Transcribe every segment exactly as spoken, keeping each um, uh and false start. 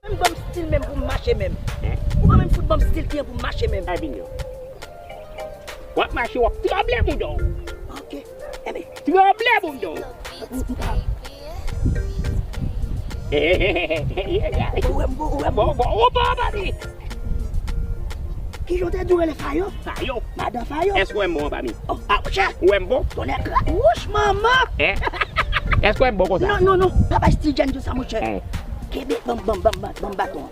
Menm ban m stil menm pou m mache menm. Ou pa menm fout ban m stil ki pou m mache menm. Ay, vini. W ap mache, w ap tranble bouda w. Ok. Ebyen. Tranble bouda w. Ou wè m bon, ou wè m bon. Bon, bon, ou bon, papi. Kijan w te di w rele Fayo? Fayo. Madan Fayo. Èske w wè m bon, papi? Oh, ah, monchè. Ou wè m bon? Tonnè kra-, wouch, manman. Hein? Èske w wè m bon konsa? Non, non, non. Pa bay stil jèn di sa, monchè. Hein? Kenbe, ban m, ban m, ban m, ban m baton an.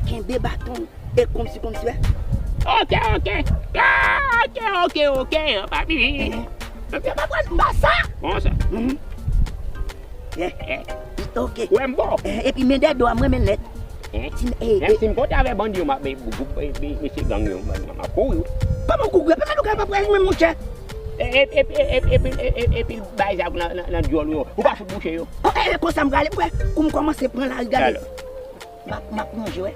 Kenbe baton an. E kòmsi, kòmsi, wè. Ok, ok. Ah, ok, ok, ok, hein, papi. Hein? Papi, pa pran m pa sa. Bon, sa. Mhm. Eh, eh, ok. Wè m bon. Eh, epi men dèyè do a, mwen men nèt. Eh, si m, eh, eh, si m kontre avè bandi yo, m ap, eh, gwoup, eh, eh, mesye gang yo, m, m, m ap kouri. Kòman w kouri? Pèsonn ou ka pa pran menm, monchè. Eh, eh, eh, eh, eh, epi, eh, eh, epi bay sa nan, nan, nan dyòl yo. Ou pa fout bouche yo. Oh, eh, eh, konsa m prale, m kwè, kou m kòmanse pran lari, gade. Alò. M ap, m ap ranje, wè.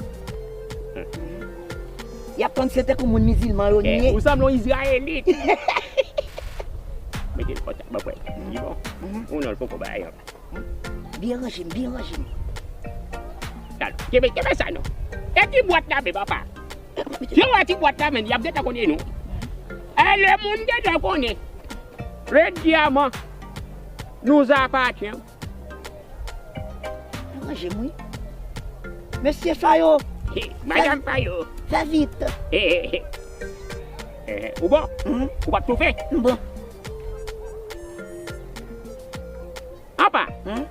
Y ap tann se te kou moun mizilman yo, eh, ye. Ou sanble yon Izrayelit. Mete l konsa, ban mwen. Li bon. Mhm. Ou non, l poko bay ankò. Byen ranje m, byen ranje m. Talè. Kenbe, kenbe sa non. E ti bwat la, men papa. Si w wè ti bwat la, men, y ap gentan konnen nou. E le moun gentan konnen. Le diamant nous appartient. Ranje m, wi. Mesye Fayo. Hey, Madanm Fayo. Fè vit. Hey, hey, hey. Eh, ou bon? Mhm. Ou p ap toufe? M bon. Apa? Hmm?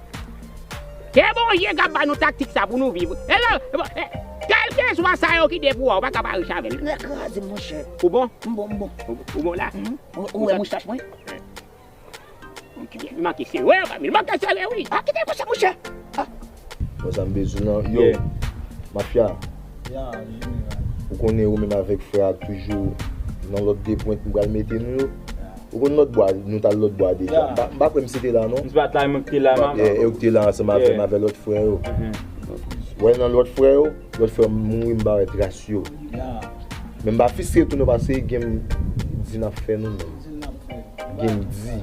Se Bondye k ap ba nou taktik sa pou nou viv. E la, e, kèlkeswa sa yo kite pou ou, ou pa ka pa rich avè l. Nèg kraze, monchè. Ou bon? M bon, m bon. Ou, ou bon la? Mhm. Ou, ou wè mouchach mwen? Eh. Ok. Li manke sere, papi. Li manke sere, wi. Ah, kite l konsa, monchè. Ah. Bon, sa m bezwen nan. Yo, yeah. Mafya. Yeah, jeneral. Ou konnen ou menm avèk frè a toujou nan lòt de pwent nou pral mete nou yo. Yeah. Ou konn lòt bò a, nou t al lòt bò a deja. Yeah. M pa, m pa kwè m se te la, non. M se pa t la, e mwen ki te la, m ap. Yeah, e ou ki te la ansanm avè m, yeah, avè lòt frè yo. Mhm. Wè nan lòt frè yo, lòt frè m mouri, m pa wè tras yo. Yeah. Men m pa fiske tounen paske gen m di n ap fè nou menm. Gen m di.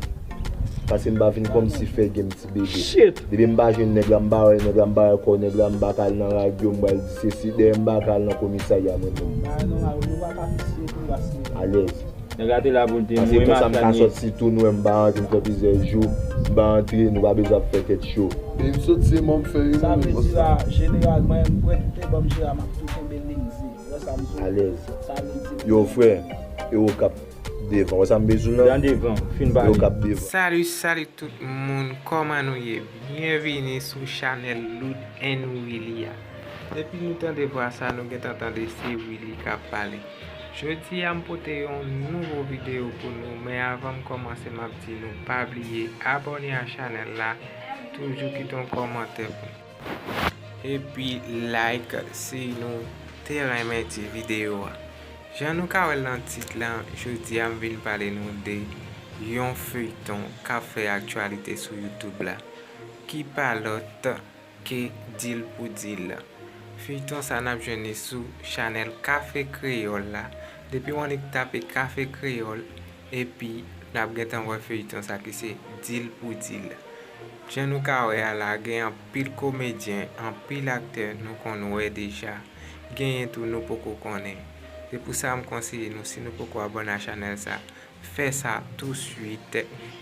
Paske m pa vin kòmsi fè gen m ti bebe. Shit. Depi m pa jwenn nèg la, m pa wè nèg la, m pa wè kò nèg la, m pa ka al nan radyo, m pral di sesi, dèyè m pa ka al nan komisarya mwen menm. Bagay nòmal, nou pa ka fiske tou, paske alèz. Nèg la te la pou l te mouri, m ap tann li. Paske konsa m ka sòti tou, nou wè m pa rantre, m fè plizyè jou, m pa rantre, nou pa bezwen ap fè tèt cho. Depi m soti, se mò m fè wi, mwen menm. Sa vle di la, jeneralman, m prèt, ou te ban m jera, m ap tou kenbe liy zi. Wè sa m sou. Alèz. Sa vle di. Yo, frè, e ou k ap devan. Wè sa m bezwen nan? Nan devan, fin pale. Yo k ap devan. Salut, salut tout moun, kòman nou ye? Byenvini sou chanèl Loud and Willy a. Depi nou tande vwa sa, nou gentan tande se Willy k ap pale. Jodi a, m pote yon nouvo videyo pou nou, men avan m kòmanse, m ap di nou pa bliye abòne a chanèl la, toujou kite yon kòmantè pou nou. Epi like si nou te renmen ti videyo a. Jan nou ka wè l nan tit lan, jodi a m vin pale nou de yon feyton k ap fè aktyalite sou YouTube la, ki pa lòt ke Di l pou di l. Feyton sa n ap jwenn li sou chanèl Kafe Kreyòl la. Depi w annik tape Kafe Kreyòl, epi n ap gentan wè feyton sa ki se Di l pou di l. Jan nou ka wè a la, gen anpil komedyen, anpil aktè nou konn wè deja. Genyen tou nou poko konnen. Se pou sa m konseye nou, si nou poko abòne a chanèl sa, fè sa touswit,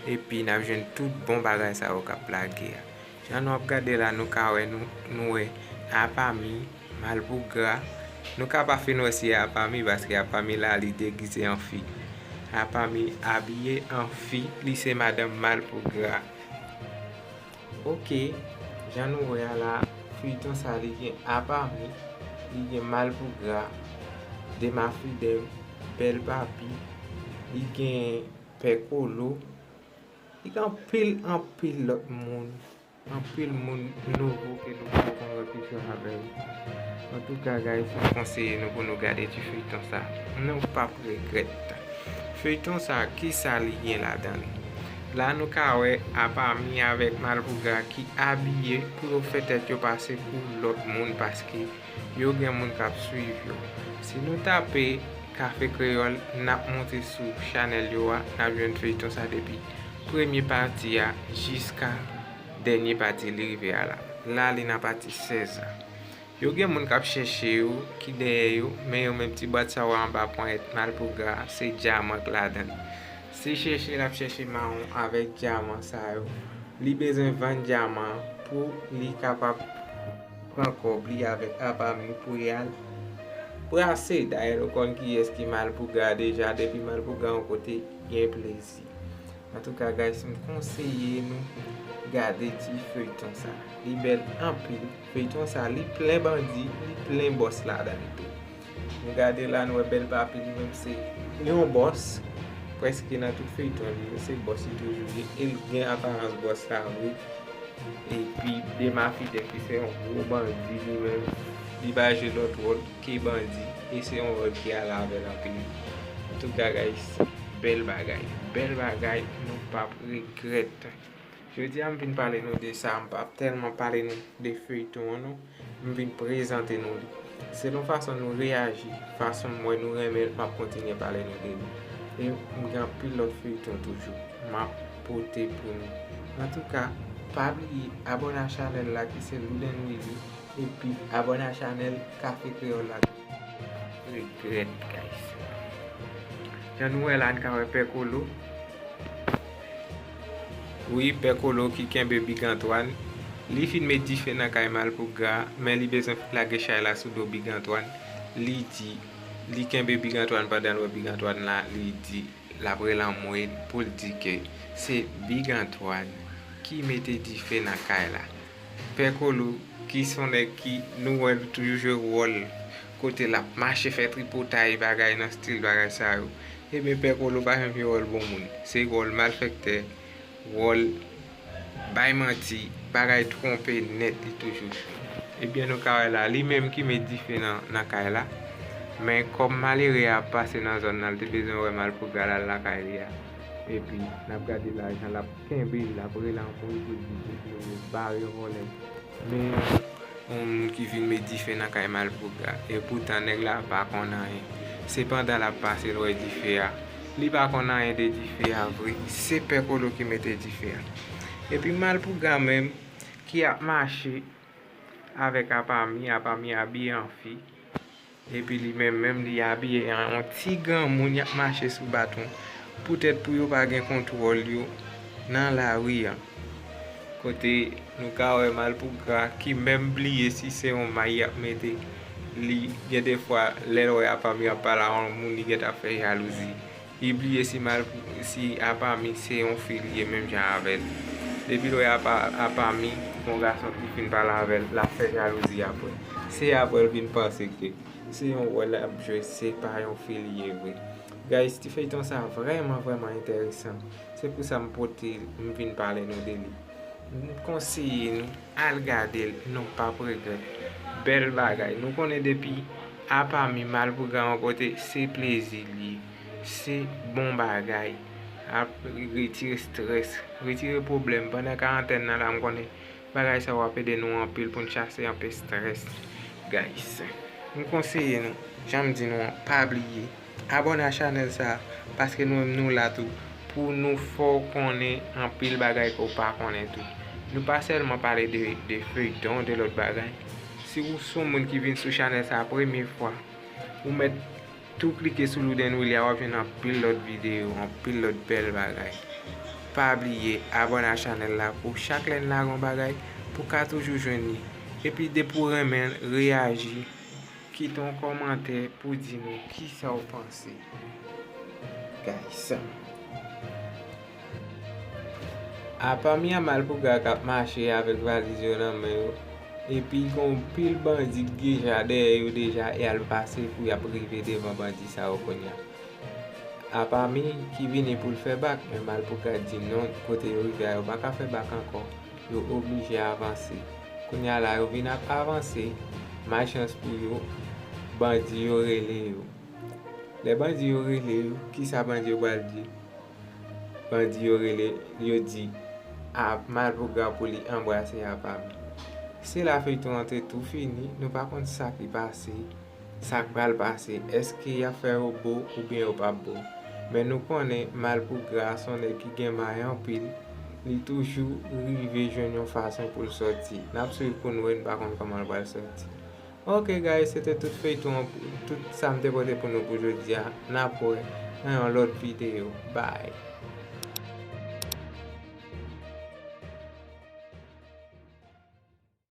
epi n ap jwenn tout bon bagay sa yo k ap lage a. Jan nou ap gade la, nou ka wè, nou, nou wè Apami, Malpougra. Nou ka pa fin wè si e Apami, paske Apami la, li degize an fi. Apami abiye an fi, li se madanm Malpougra. Ok, jan nou wè a la, feyton sa, li gen Apami, li gen Malpougra, Dema Fidèm, Bèl Papi, li gen Pè Kolo, li gen anpil, anpil lòt moun, anpil moun nouvo ke nou poko konn wè ki jwe avè yo. Antouka, guys, m konseye nou pou nou gade ti feyton sa. Nou p ap regrèt. Feyton sa, kisa li gen ladan l? La, nou ka wè Apami avèk Malpougra ki abiye pou yo fè tèt yo pase pou lòt moun, paske yo gen moun k ap swiv yo. Si nou tape Kafe Kreyòl, n ap monte sou chanèl yo a, n ap jwenn feyton sa depi premye pati a jiska dènye pati li rive a la. La, li nan pati sèz la. Yo gen moun k ap chèche yo, ki dèyè yo, men yo menm ti bwat sa yo anba ponyèt Malpougra, se dyaman k ladan l. Se chèche l ap chèche mawon avèk dyaman sa yo. Li bezwen vann dyaman an pou li kapab pran kòb li avèk Apami pou y al brase. Dayè, nou konn kiyès ki Malpougra deja, depi Malpougra yon kote, gen plezi. Antouka, guys, m konseye nou gade ti feyton sa. Li bèl anpil. Feyton sa, li plen bandi, li plen bòs ladan l tou. Nou gade la, nou wè Bèl Papi, li menm se yon bòs. Prèske nan tout feyton li yo, se bòs li toujou ye. E l gen aparans bòs la vre. Epi Dema Fidèl ki se yon gwo bandi li menm, li pa jwe lòt wòl ke bandi. E se yon wòl ki ale avè l anpil. Antouka, guys, bèl bagay. Bèl bagay, nou p ap regrèt. Jodi a, m vin pale nou de sa, m p ap tèlman pale nou de feyton an non. M vin prezante nou li. Selon fason nou reyaji, fason m wè nou renmen l, m ap kontinye pale nou de li. E m gen anpil lòt feyton toujou m ap pote pou nou. Antouka, pa bliye abòne a chanèl la ki se Luden Willy, epi abòne a chanèl Kafe Kreyòl la. Regrèt, guys. Jan nou wè la, n ka wè Pè Kolo. Wi, Pè Kolo ki kenbe Big Antoine. Li fin met dife nan kay Malpougra, men li bezwen lage chay la sou do Big Antoine. Li di, li kenbe Big Antoine pandan l wè Big Antoine la, li di, l ap rele anmwe pou l di ke se Big Antoine ki mete dife nan kay la. Pè Kolo, ki se yon nèg ki nou wè l toujou jwe wòl kote l ap mache fè tripotay bagay nan stil bagay sa yo. Ebyen, Pè Kolo pa janm jwe wòl bon moun. Se wòl malfèktè, wòl bay manti, bagay twonpe nèt li toujou jwe. Ebyen, nou ka wè la, li menm ki met dife nan, nan kay la. Men kòm malere a ap pase nan zòn nan, li te bezwen wè Malpougra l al lakay li a. Epi, n ap gade la, jan l ap kenbe l, l ap rele anmwe pou l di, "Mesye, bare vòlè." Men, yon moun ki vin met dife nan kay Malpougra. E poutan, nèg la pa konn anyen. Se pandan l ap pase, l wè dife a. Li pa konn anyen de dife a vre. Se Pè Kolo ki mete dife a. Epi Malpougra menm, ki ap mache avèk Apami, Apami abiye an fi. Epi li menm, menm li abiye an yon ti granmoun, y ap mache sou baton. Poutèt pou yo pa gen kontwòl yo nan lari a. Kote nou ka wè Malpougra ki menm bliye si se yon may y ap mete. Li, gen de fwa, lè l wè Apami ap pale a yon moun, li gentan ap fè jalouzi. Li bliye si Malpou-, si Apami se yon fi li ye menm jan avè l. Depi l wè Apa-, Apami, yon gason ki fin pale avè l, l ap fè jalouzi apre. Se apre l vin panse ke se yon wòl l ap jwe, se pa yon fi li ye vre. Guys, ti feyton sa vrèman, vrèman enteresan. Se pou sa m pote l, m vin pale nou de li. M konseye nou, al gade l, nou p ap regrèt. Bèl bagay. Nou konnen depi Apami Malpougra yon kote, se plezi l ye. Se bon bagay. Ap retire strès, retire pwoblèm. Pandan karantèn nan la, m konnen bagay sa yo ap ede nou anpil pou n chase anpil strès, guys. M konseye nou, jan m di nou an, pa bliye abòne a chanèl sa a, paske nou menm nou la tou pou nou fè w konnen anpil bagay ke w pa konnen tou. Nou pa sèlman pale de, de feyton, de lòt bagay. Si w se yon moun ki vin sou chanèl sa a premye fwa, ou mèt tou klike sou Luden Willy a, w ap jwenn anpil lòt videyo, anpil lòt bèl bagay. Pa bliye abòne a chanèl la pou chak lè n lage yon bagay, pou w ka toujou jwenn li. Epi depi w renmen l, reyaji, kite yon kòmantè pou di nou kisa w panse. Guys. Apami a Malpougra k ap mache avèk valiz yo nan men yo. Epi gon pil bandi k deja dèyè yo deja e al pase pou y ap rive devan bandi sa yo kounye a. Apami ki vini pou l fè bak, men Malpougra di non, kote yo rive a yo pa ka fè bak ankò. Yo oblije avanse. Kounye a la yo vin ap avanse, malchans pou yo, bandi yo rele yo. Lè bandi yo rele yo, kisa bandi yo pral di? Bandi yo rele, yo di a Malpougra pou li anbrase Apami. Se la feyton an te tou fini, nou pa konn sa ki pase, sa k pral pase, èske y ap fè yo bo oubyen yo p ap bo. Men nou konnen Malpougra se yon nèg ki gen may anpil, li toujou rive jwenn yon fason pou l sòti. N ap swiv pou n wè, n pa konn kòman l pral sòti. Ok guys, se te tout feyton an, pou- tout sa m te pote pou nou pou jodi a. N ap wè nan yon lòt videyo. Bye.